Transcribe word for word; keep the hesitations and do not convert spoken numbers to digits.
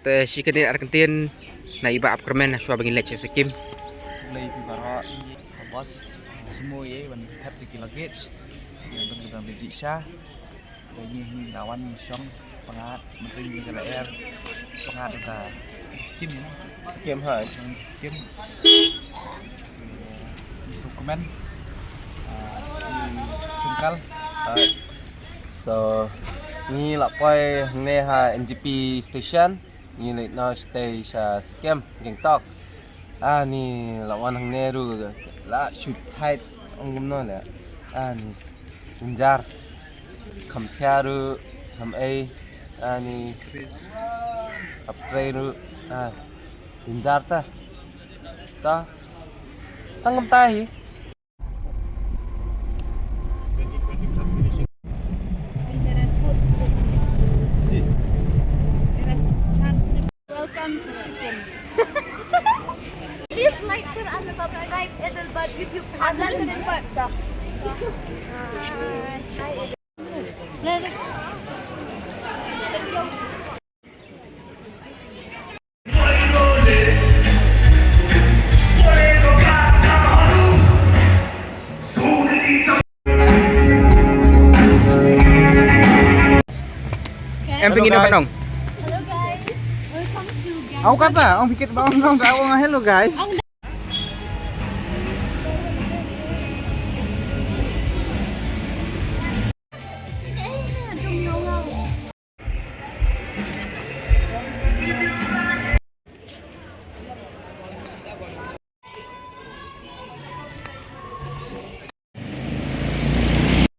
Te shi kyntien ar kyntien na i Bah Abkermen shuwa ba ngin leit sha Sikkim. Lei pi baroh, ha bos, semua ye, ban thep di ki luggage, yang dang dang di sha. Te ngi ngi lawan shong, pangat, menteri ngi ka la er, pangat ka Sikkim ya. Sikkim ha. Sikkim. Ngi sukmen, ah, ngi sungkal. So, ngi la poi hangne ha N G P station. Ngi leit noh shatei sha Sikkim, Gangtok. Ani la wan hangne ruh la shu tight ong kumno le. Ani jynjar. Kham thia ruh, kham ei. Ani ap trei ruh. Ah, jynjar ta. Ta. Tang kumta hi. Welcome to Sikkim. Please like, share and subscribe Edelbird YouTube channel. Em pyngi na panong. Hello guys, welcome to Gangtok. Au kata, ong pikir ba ong ong ba ong hello guys. Ong